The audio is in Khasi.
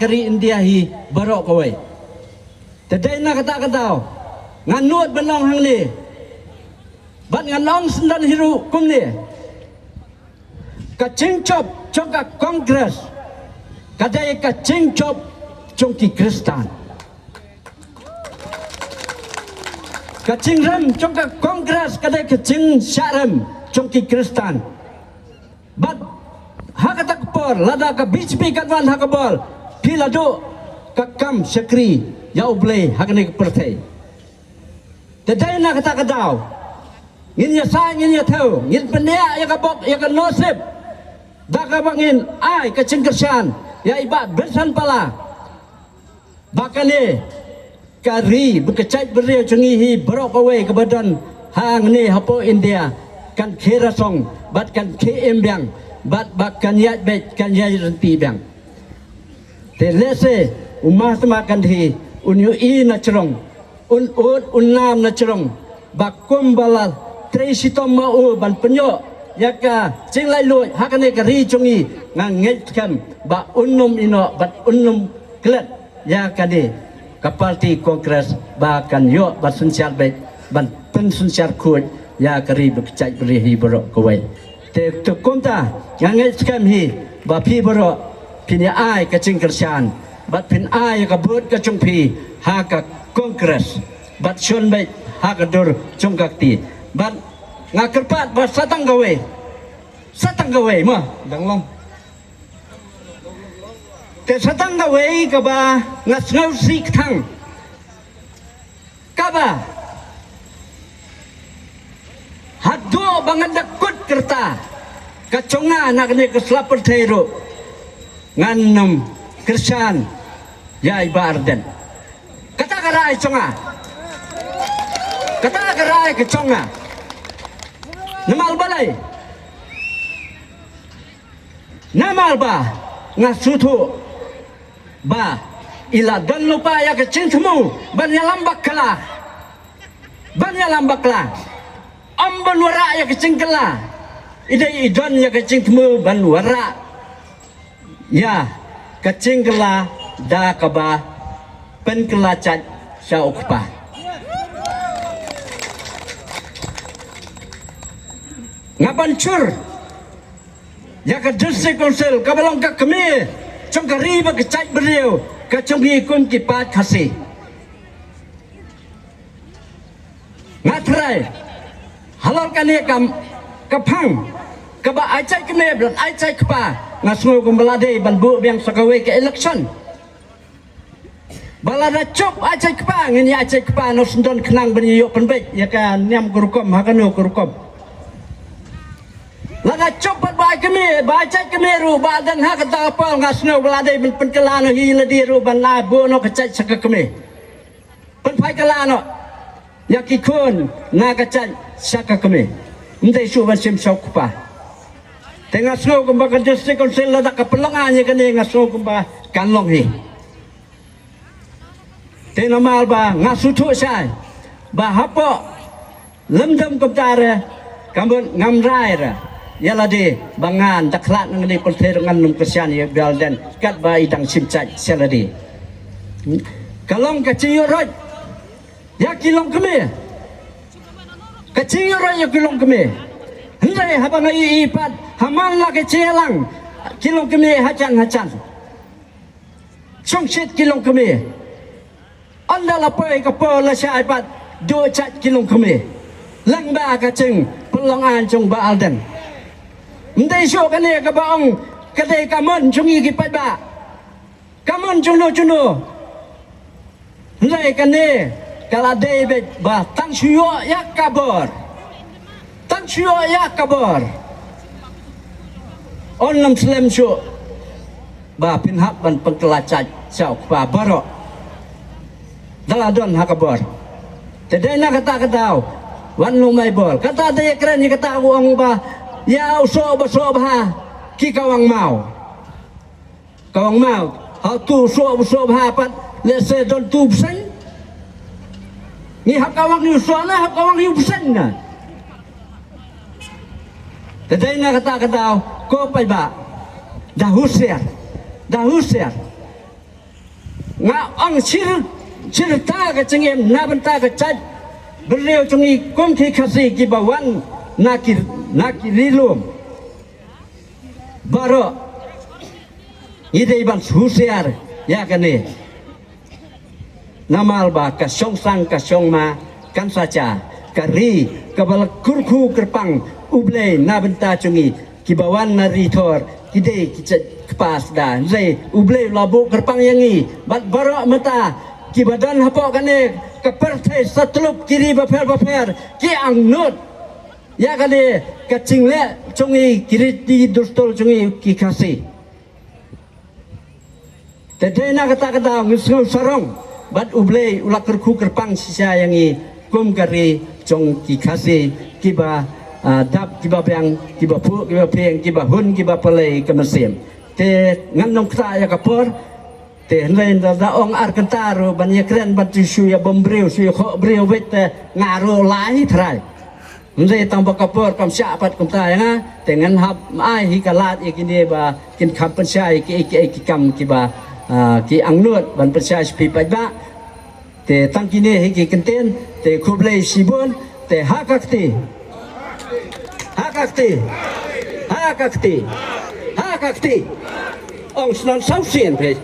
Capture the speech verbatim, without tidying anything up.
ka ri India hi baroh kawei. Te dei na kata ka daw nga nud ban ong hangne, bad ngan ong syndon hi ruh kumne. Ka jingjop jong ka Congress ka dei ka jingjop jong ki Khristan. Ka jingrem jong ka Congress ka dei ka jingshah rem jong ki Khristan. Bad ha kata ka por lada ka B J P kan wan ha ka bor, phi la duh ka kam shakri ïa U Blei ha kane ka pyrthei. Te dei na kata ka daw ngin ïa sa, ngin ïa thew, ngin pynïaid ïa ka bok ïa ka nosip da kaba ngin ai ka jingkyrshan ïa i Bah Benson Pala ba kane ka ri bad ka jaitbynriew jong ngi hi baroh kawei kaba don hangne hapoh India kan khie rasong bad kan khie im biang bad ba kan ïaid beit, kan ïaid ryntih biang. Te lehse u Mahatma Gandhi un ïohi na jrong, un ud un nam na jrong ba kumba la trei shitom ma u ban pynïoh ïa ka jinglaitluid ha kane ka ri jong ngi, nga ngeit skhem ba un nym ïehnoh bad un nym klet ïa kane ka party Congress ba kan ïoh ban synshar beit, ban pynsynshar khuid ïa ka ri bad ka jaitbynriew hi baroh kawei. Te, te kumta nga ngeit skhem hi ba phi baroh phin ïa ai ka jingkyrshan bad phin ai ka vote ka jong phi ha ka Congress bad shon beit ha ka dur jong ka kti. Bad nga kyrpad ba sa tang kawei, sa tang kawei mo dang long. Te sa tang kawei kaba nga sngewsih kthang, kaba haduh ba ngan da kut ka rta ka jong nga na kane ka sla pyrthei ruh ngan nym kyrshan ïa i Bah Ardent. Kata ka rai jong nga, kata ka rai ka jong nga. Namar balei? Namar ba nga sngewthuh ba i la don lypa ïa ka jingthmu ban ïalam bakla, ban ïalam bakla. Ym ban wanrah ïa ka jingkylla, i dei i don ïa ka jingthmu ban wanrah ïa ka jingkylla da kaba pynkylla jait sha u kpa. Nga ban jur ïa ka District Council kaba long ka kmie jong ka ri bad ka jaitbynriew ka jong ngi kum ki paid Khasi. Nga trai halor kane ka phang kaba ai jait kmie bad ai jait kpa, nga sngew kumba la dei ban buh biang sa kawei ka election. Ba lada jop ai jait kpa ngin ïa ai jait kpa noh syndon khnang ban ïoh pynbeit ïa ka niam ka rukom ha kano ka rukom. Lada jop pat ba ai kmie, ba ai jait kmie ruh, ba dang ha kata ka por nga sngew ba la dei ban pynkylla noh hi lade ruh ban la buh noh ka jait sha ka kmie. Pynphai kylla noh ïa ki khun na ka jait sha ka kmie. Ym dei shuh ban shim sha u kpa. Te nga sngew kumba ka District Council lada ka pynlong aiñ ïa kane nga sngew kumba kan long hi. Te namar ba nga sngewthuh shai ba hapoh lymdem kumta re, ka mut ngam rai re ïa lade ba ngan da khlad na kane ka pyrthei ruh ngan nym kyrshan ïa Bah Ardent katba i dang shim jait sha lade. Ka long ka jingïoh roit ïa ki longkmie, ka jingïoh roit ïa ki longkmie. Hynrei haba nga ïohi pat ha man la ka jingïalang ki longkmie hajan hajan, shongshit ki longkmie. Ynda la poi ka por la shai pat duh jait ki longkmie lyngba ka jingpynlong aiñ jong Bah Ardent. Ym dei shuh kane kaba ong ka dei ka mon jong ngi ki paidbah, ka mon jong no jong no. Hynrei kane ka la dei beit ba tang shu ïoh ïa ka bor, tang shu ïoh ïa ka bor. Yn nym slem shuh ba phin hap ban pynkylla jait sha u kpa baroh da la don ha ka bor. Te dei na kata ka daw wat nym ai bor. Kata dei kren ïa kata u ong ba ïa u soh ba soh bha ki kawang maw. Kawang maw, ha tu soh ba soh bha pat lehse don tu bseiñ. Ngi hap kawang ïa u soh na, hap kawang ïa u bseiñ na. Te dei na kata ka daw ko paidbah, da husiar, da husiar. Nga ong shir, shirta ka jingim na bynta ka jait bynriew jong ngi kum ki Khasi kiba wan na ki, na ki ri lum. Baroh ngi dei ban husiar ïa kane. Namar ba ka shongsang ka shongma kan sa sha ka ri kaba la kyrkhu kyrpang U Blei na bynta jong ngi kiba wan na ri thor ki dei ki jait kpa sda. Hynrei U Blei u la buh kyrpang ïa ngi bad baroh mynta kiba don hapoh kane ka pyrthei satlak ki ri bapher bapher ki angnud ïa kane ka jingleh jong ngi ki riti dustur jong ngi ki Khasi. Te dei na kata ka daw ngi sngew sarong bad U Blei u la kyrkhu kyrpang shisha ïa ngi kum ka ri jong ki Khasi kiba, ah, dap kiba biang, kiba phuh kiba pyrshang, kiba hun kiba pynleit ka mynsiem. Te ngan ym ktah ïa ka por. Te hynrei da, da ong ar kynta ruh ban ïakren ban shu ïa bam briew, shu ïa khoh briew beit te nga ruh lai trai. Hynrei tang ba ka por kam shah pat kumta ïa nga, te ngan hap ai hi ka lad ïa kine ba kin kham pynshai ki, ki, ki kam kiba, ah, ki angnud ban pynshai sha phi paidbah. Te tang kine hi ki kyntien, te khublei shibun, te ha ka kti. Ha ka kti. Ha ka kti. Ha ka kti. Ong snon saw sien phi.